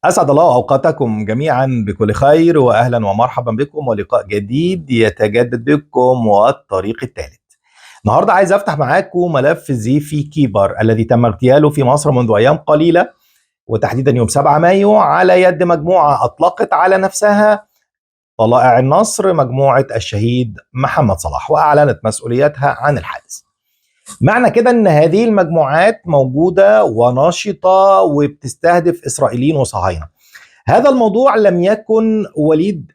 أسعد الله أوقاتكم جميعا بكل خير، وأهلا ومرحبا بكم ولقاء جديد يتجدد بكم والطريق الثالث. النهارده عايز أفتح معاكم ملف زيفي كيبر الذي تم اغتياله في مصر منذ أيام قليلة، وتحديدا يوم 7 مايو، على يد مجموعة أطلقت على نفسها طلائع النصر، مجموعة الشهيد محمد صلاح، وأعلنت مسؤوليتها عن الحادث. معنى كده ان هذه المجموعات موجودة ونشطة وبتستهدف اسرائيليين وصهاينة. هذا الموضوع لم يكن وليد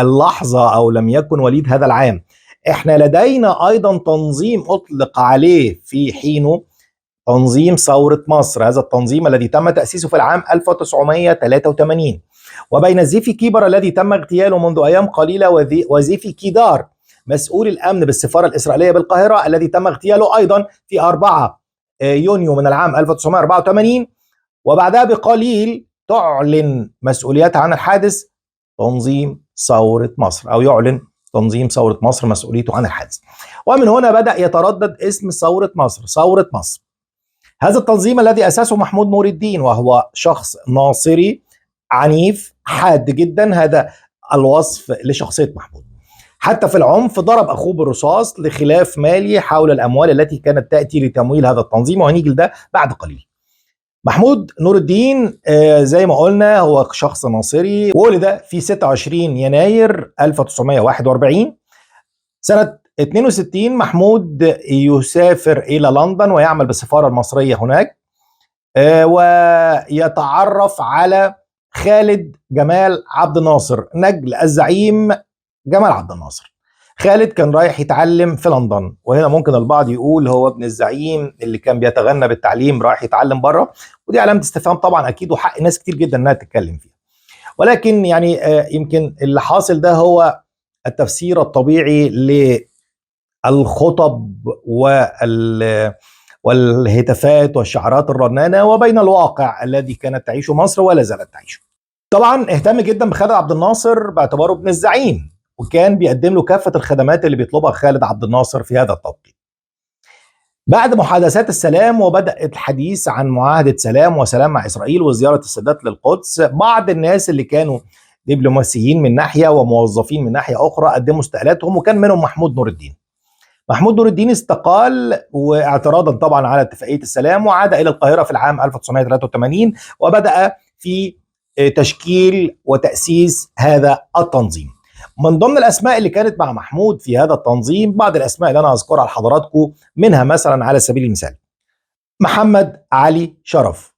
اللحظة او لم يكن وليد هذا العام. احنا لدينا ايضا تنظيم اطلق عليه في حينه تنظيم ثورة مصر، هذا التنظيم الذي تم تأسيسه في العام 1983، وبين زيفي كيبر الذي تم اغتياله منذ ايام قليلة وزيفي كيدار مسؤول الامن بالسفاره الاسرائيلية بالقاهرة الذي تم اغتياله ايضا في 4 يونيو من العام 1984، وبعدها بقليل تعلن مسؤوليتها عن الحادث تنظيم ثورة مصر، او يعلن تنظيم ثورة مصر مسؤوليته عن الحادث. ومن هنا بدا يتردد اسم ثورة مصر، ثورة مصر. هذا التنظيم الذي اسسه محمود نور الدين، وهو شخص ناصري عنيف حاد جدا، هذا الوصف لشخصية محمود. حتى في العنف ضرب اخوه بالرصاص لخلاف مالي حول الاموال التي كانت تاتي لتمويل هذا التنظيم، وهنيجي لده بعد قليل. محمود نور الدين زي ما قلنا هو شخص ناصري، ولد في 26 يناير 1941. سنة 62 محمود يسافر إلى لندن ويعمل بالسفارة المصرية هناك، ويتعرف على خالد جمال عبد الناصر نجل الزعيم جمال عبد الناصر. خالد كان رايح يتعلم في لندن، وهنا ممكن البعض يقول هو ابن الزعيم اللي كان بيتغنى بالتعليم رايح يتعلم بره، ودي علامة استفهام طبعا اكيد، وحق ناس كتير جدا انها تتكلم فيها. ولكن يعني يمكن اللي حاصل ده هو التفسير الطبيعي للخطب والهتافات والشعارات الرنانة وبين الواقع الذي كانت تعيشه مصر ولا زالت تعيشه. طبعا اهتم جدا بخالد عبد الناصر باعتباره ابن الزعيم، وكان بيقدم له كافة الخدمات اللي بيطلبها خالد عبد الناصر في هذا التوقيت. بعد محادثات السلام وبدأ الحديث عن معاهدة سلام وسلام مع إسرائيل وزيارة السادات للقدس، بعض الناس اللي كانوا دبلوماسيين من ناحية وموظفين من ناحية أخرى قدموا استقالاتهم، وكان منهم محمود نور الدين. محمود نور الدين استقال واعتراضا طبعا على اتفاقية السلام، وعاد إلى القاهرة في العام 1983 وبدأ في تشكيل وتأسيس هذا التنظيم. من ضمن الأسماء اللي كانت مع محمود في هذا التنظيم بعض الأسماء اللي أنا هذكرها لحضراتكم، منها مثلا على سبيل المثال محمد علي شرف،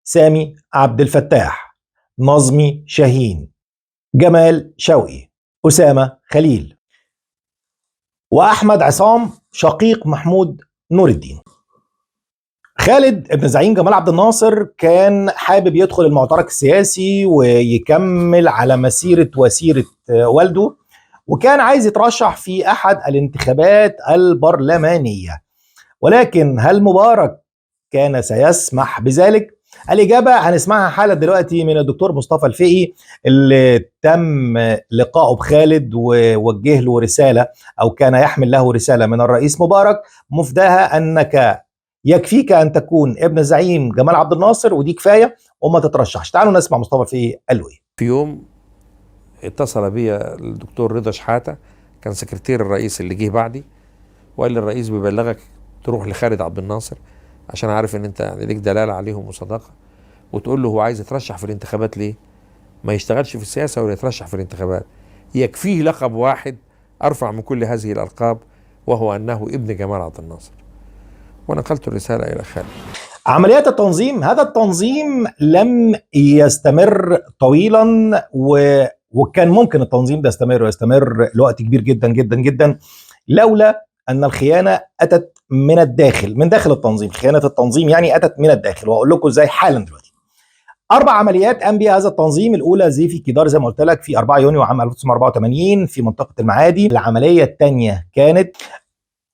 سامي عبد الفتاح، نظمي شاهين، جمال شوقي، أسامة خليل، وأحمد عصام شقيق محمود نور الدين. خالد ابن زعيم جمال عبد الناصر كان حابب يدخل المعترك السياسي ويكمل على مسيرة وسيرة والده، وكان عايز يترشح في أحد الانتخابات البرلمانية، ولكن هل مبارك كان سيسمح بذلك؟ الإجابة هنسمعها حالا دلوقتي من الدكتور مصطفى الفقي اللي تم لقائه بخالد ووجه له رسالة، أو كان يحمل له رسالة من الرئيس مبارك مفداها أنك يكفيك أن تكون ابن زعيم جمال عبد الناصر ودي كفاية وما تترشحش. تعالوا نسمع مصطفى الفقي قال له إيه. في يوم اتصل بي الدكتور رضا شحاتة، كان سكرتير الرئيس اللي جه بعدي، وقال لي الرئيس بيبلغك تروح لخالد عبد الناصر عشان عارف ان انت يعني ليك دلالة عليهم وصداقة، وتقول له هو عايز يترشح في الانتخابات ليه؟ ما يشتغلش في السياسة ولا يترشح في الانتخابات، يكفيه لقب واحد أرفع من كل هذه الألقاب، وهو أنه ابن جمال عبد الناصر. ونقلت الرسالة إلى خالد. عمليات التنظيم، هذا التنظيم لم يستمر طويلا، وكان ممكن التنظيم ده يستمر ويستمر لوقت كبير جدا جدا جدا لولا أن الخيانة أتت من الداخل، من داخل التنظيم. خيانة التنظيم يعني أتت من الداخل، وأقول لكم إزاي حالا دلوقتي. 4 عمليات قام بها هذا التنظيم. الأولى زيفي كيدار زي ما قلت لك في 4 يونيو عام 1984 في منطقة المعادي. العملية الثانية كانت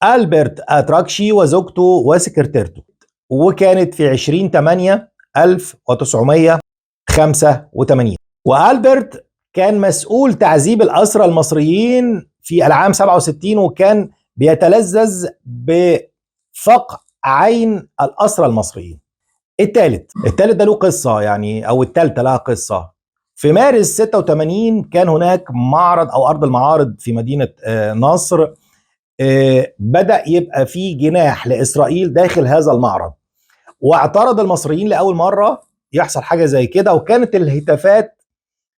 ألبرت أتراكشي وزوجته وسكرتيرته، وكانت في 20/8/1985. وألبرت كان مسؤول تعذيب الأسرى المصريين في العام 67، وكان بيتلذذ بفقع عين الأسرى المصريين. الثالث ده له قصة يعني، او الثالثة لها قصة. في مارس 86 كان هناك معرض او ارض المعارض في مدينة نصر، بدأ يبقى في جناح لإسرائيل داخل هذا المعرض، واعترض المصريين لأول مرة يحصل حاجة زي كده، وكانت الهتافات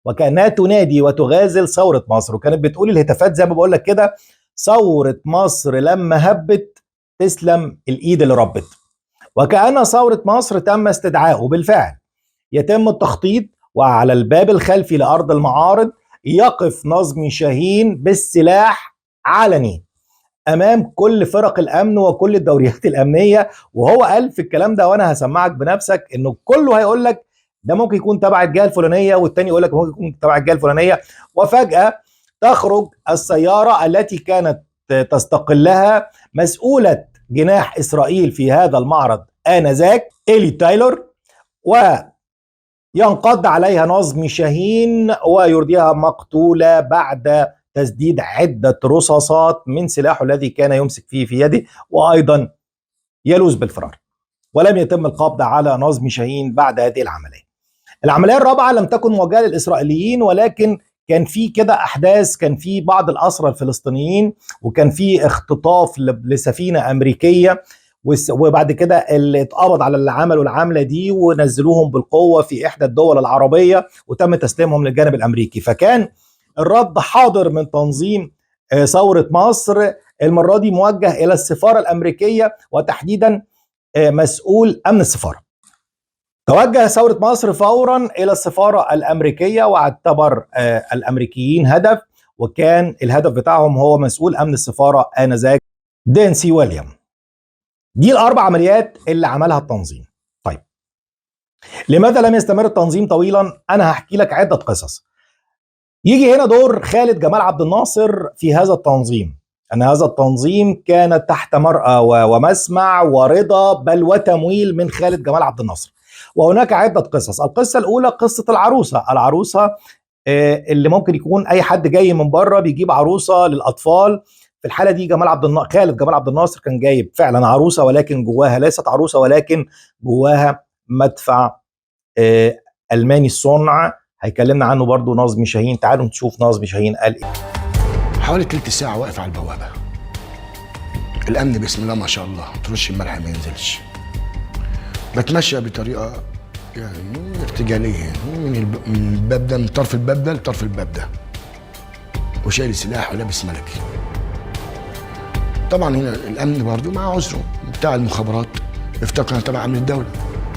وكأنها تنادي وتغازل ثورة مصر، وكانت بتقول الهتافات زي ما بقول لك كده: ثورة مصر لما هبت تسلم الإيد اللي ربت. وكأن ثورة مصر تم استدعائه بالفعل. يتم التخطيط، وعلى الباب الخلفي لأرض المعارض يقف نظمي شاهين بالسلاح علني امام كل فرق الامن وكل الدوريات الامنية، وهو قال في الكلام ده وانا هسمعك بنفسك انه كله هيقول لك ده ممكن يكون تبع الجهة الفلانية، والتاني يقول لك ممكن يكون تبع الجهة الفلانية. وفجاة تخرج السيارة التي كانت تستقلها مسؤولة جناح اسرائيل في هذا المعرض انذاك إيلي تايلور، وينقض عليها نظمي شاهين ويرديها مقتوله بعد تسديد عدة رصاصات من سلاحه الذي كان يمسك فيه في يده، وأيضا يلوذ بالفرار. ولم يتم القبض على نظمي شاهين بعد هذه العملية. العملية الرابعة لم تكن موجهة للإسرائيليين، ولكن كان في كده أحداث، كان في بعض الأسرى الفلسطينيين، وكان في اختطاف لسفينة أمريكية، وبعد كده اللي اتقبض على اللي عملوا العملة دي ونزلوهم بالقوة في إحدى الدول العربية، وتم تسليمهم للجانب الأمريكي. فكان الرد حاضر من تنظيم ثورة مصر، المرة دي موجه إلى السفارة الأمريكية، وتحديدا مسؤول أمن السفارة. توجه ثورة مصر فورا إلى السفارة الأمريكية، واعتبر الأمريكيين هدف، وكان الهدف بتاعهم هو مسؤول أمن السفارة آنذاك دينسي ويليام. دي الأربع عمليات اللي عملها التنظيم. طيب لماذا لم يستمر التنظيم طويلا؟ أنا هحكي لك عدة قصص. يجي هنا دور خالد جمال عبد الناصر في هذا التنظيم، أن هذا التنظيم كان تحت مرأى ومسمع ورضا بل وتمويل من خالد جمال عبد الناصر. وهناك عدة قصص. القصة الأولى قصة العروسة، العروسة اللي ممكن يكون أي حد جاي من بره بيجيب عروسة للأطفال. في الحالة دي خالد جمال عبد الناصر كان جايب فعلا عروسة، ولكن جواها ليست عروسة، ولكن جواها مدفع ألماني الصنع، هيكلمنا عنه برضو نظمي شاهين. تعالوا نشوف نظمي شاهين قال ايه. حوالي تلت ساعة واقف على البوابة، الأمن بسم الله ما شاء الله ترش الملح ما ينزلش. بتمشى بطريقة يعني ارتجالية، يعني من الباب ده، من طرف الباب ده لطرف الباب ده، وشايل سلاح ولابس ملكي. طبعا هنا الأمن برضو مع عذره، بتاع المخابرات افتكر أنا تبع أمن الدولة،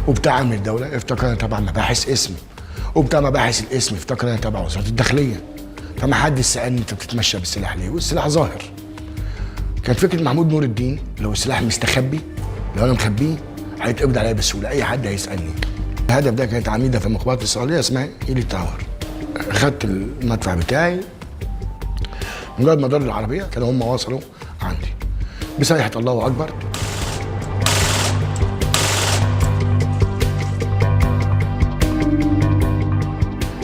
وبتاع أمن الدولة افتكر أنا تبع مباحث اسم، وبتاع مباحث الاسم افتكر انا تبع وزارة الداخلية. فما حدش سالني انت بتتمشى بالسلاح ليه، والسلاح ظاهر. كان فكرة محمود نور الدين لو السلاح مستخبي، لو انا مخبيه هيتقبض عليا بسهولة، اي حد هيسالني. الهدف ده كانت عميده في المخابرات الاسرائيلية اسمها ايلي تاور. خدت المدفع بتاعي، مجرد ما دار العربية كانوا هم وصلوا عندي بصيحه الله اكبر.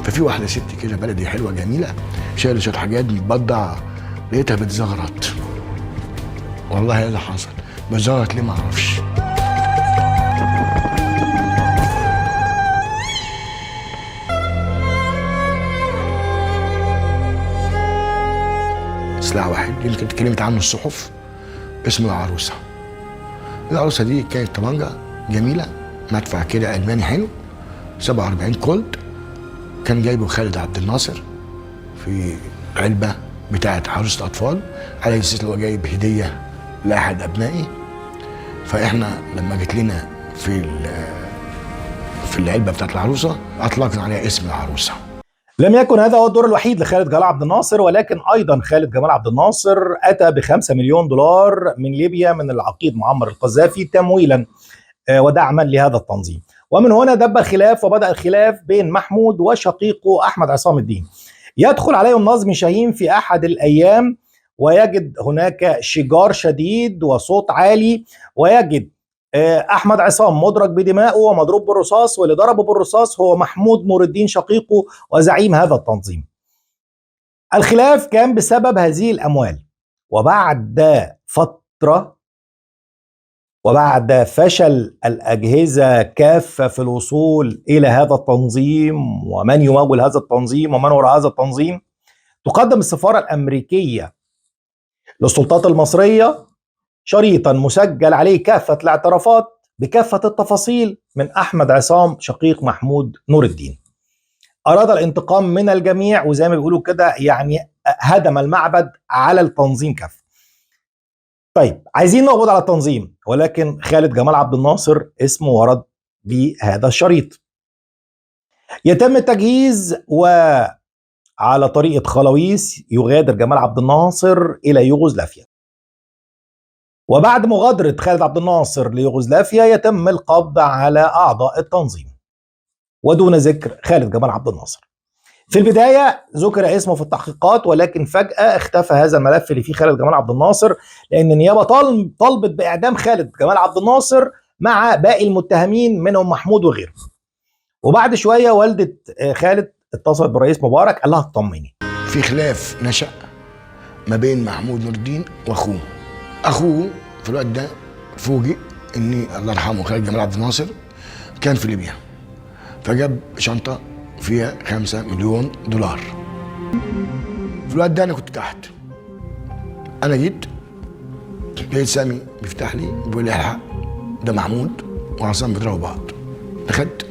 ففي واحدة ست كده بلدي حلوة جميلة شايله شوية حاجات متبضع، لقيتها بتزغرط. والله ايه اللي حصل؟ بتزغرط ليه ما اعرفش. سلاح واحد يمكن اتكلمت عنه الصحف، اسمه العروسة. العروسة دي كانت طبنجه جميلة، مدفع كده الماني حلو 47 كولت، كان جايبه خالد عبد الناصر في علبة بتاعه عروسه اطفال، على اساس هو جايب هديه لاحد ابنائي. فاحنا لما جت لنا في العلبة بتاعه العروسة اطلقنا عليها اسم العروسة. لم يكن هذا هو الدور الوحيد لخالد جمال عبد الناصر، ولكن ايضا خالد جمال عبد الناصر اتى ب5 مليون دولار من ليبيا من العقيد معمر القذافي تمويلا ودعما لهذا التنظيم. ومن هنا دب الخلاف، وبدأ الخلاف بين محمود وشقيقه أحمد عصام الدين. يدخل عليهم نظمي شاهين في أحد الأيام ويجد هناك شجار شديد وصوت عالي، ويجد أحمد عصام مدرج بدمائه ومضروب بالرصاص، واللي ضربه بالرصاص هو محمود نور الدين شقيقه وزعيم هذا التنظيم. الخلاف كان بسبب هذه الأموال. وبعد فترة وبعد فشل الأجهزة كافة في الوصول إلى هذا التنظيم ومن يمول هذا التنظيم ومن وراء هذا التنظيم، تقدم السفارة الأمريكية للسلطات المصرية شريطا مسجل عليه كافة الاعترافات بكافة التفاصيل من أحمد عصام شقيق محمود نور الدين. أراد الانتقام من الجميع، وزي ما بيقولوا كده يعني هدم المعبد على التنظيم كافة. طيب عايزين نقبض على التنظيم، ولكن خالد جمال عبد الناصر اسمه ورد بهذا الشريط. يتم التجهيز، وعلى طريقة خلاويص يغادر جمال عبد الناصر إلى يوغوسلافيا. وبعد مغادرة خالد عبد الناصر ليوغوسلافيا يتم القبض على أعضاء التنظيم ودون ذكر خالد جمال عبد الناصر. في البداية ذكر اسمه في التحقيقات، ولكن فجأة اختفى هذا الملف اللي فيه خالد جمال عبد الناصر، لأن النيابة طلبت بإعدام خالد جمال عبد الناصر مع باقي المتهمين منهم محمود وغيره. وبعد شوية والدة خالد اتصلت بالرئيس مبارك قال لها اطمني. في خلاف نشأ ما بين محمود نور الدين واخوه. اخوه في الوقت ده فوجئ ان الله يرحمه خالد جمال عبد الناصر كان في ليبيا، فجاب شنطه فيها 5 مليون دولار. في الوقت ده انا كنت تحت، انا جيت لقيت سامي بيفتح لي بيقول لي الحق ده محمود وعصام بيضربوا بعض. دخلت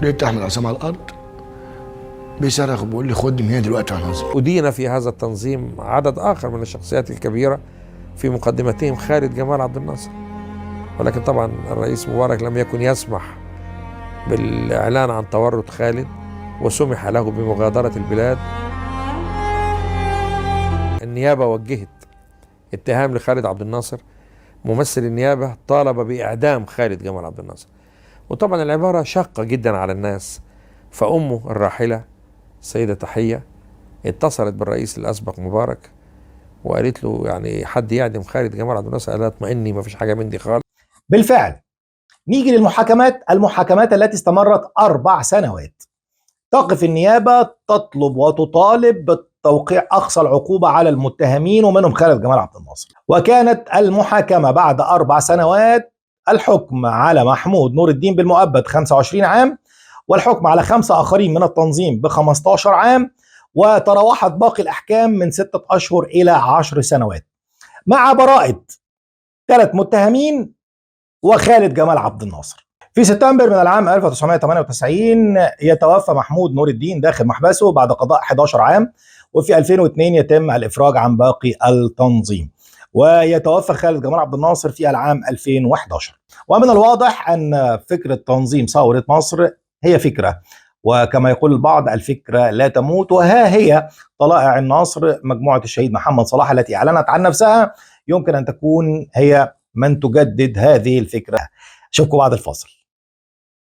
لقيت احمد عصام على الارض بيصرخ وبيقول لي خدني من هنا دلوقتي يا ناظر. أدين في هذا التنظيم عدد آخر من الشخصيات الكبيرة، في مقدمتهم خالد جمال عبد الناصر، ولكن طبعا الرئيس مبارك لم يكن يسمح بالإعلان عن تورط خالد، وسمح له بمغادرة البلاد. النيابة وجهت اتهام لخالد عبد الناصر، ممثل النيابة طالب بإعدام خالد جمال عبد الناصر، وطبعا العبارة شاقة جدا على الناس. فأمه الراحلة السيدة تحية اتصلت بالرئيس الأسبق مبارك وقالت له يعني حد يعدم خالد جمال عبد الناصر؟ قال لها اطمئني ما فيش حاجة من دي خالص. بالفعل نيجي للمحاكمات، المحاكمات التي استمرت 4 سنوات. تقف النيابة تطلب وتطالب بتوقيع أقصى العقوبة على المتهمين ومنهم خالد جمال عبد الناصر. وكانت المحاكمة بعد 4 سنوات الحكم على محمود نور الدين بالمؤبد 25 عام، والحكم على 5 آخرين من التنظيم ب15 عام، وتراوحت باقي الأحكام من 6 أشهر إلى 10 سنوات، مع براءة 3 متهمين وخالد جمال عبد الناصر. في سبتمبر من العام 1998 يتوفى محمود نور الدين داخل محبسه بعد قضاء 11 عام، وفي 2002 يتم الإفراج عن باقي التنظيم، ويتوفى خالد جمال عبد الناصر في العام 2011. ومن الواضح أن فكرة تنظيم ثورة مصر هي فكرة، وكما يقول البعض الفكرة لا تموت، وها هي طلائع النصر مجموعة الشهيد محمد صلاح التي أعلنت عن نفسها يمكن أن تكون هي من تجدد هذه الفكرة. أشوفكم بعد الفاصل.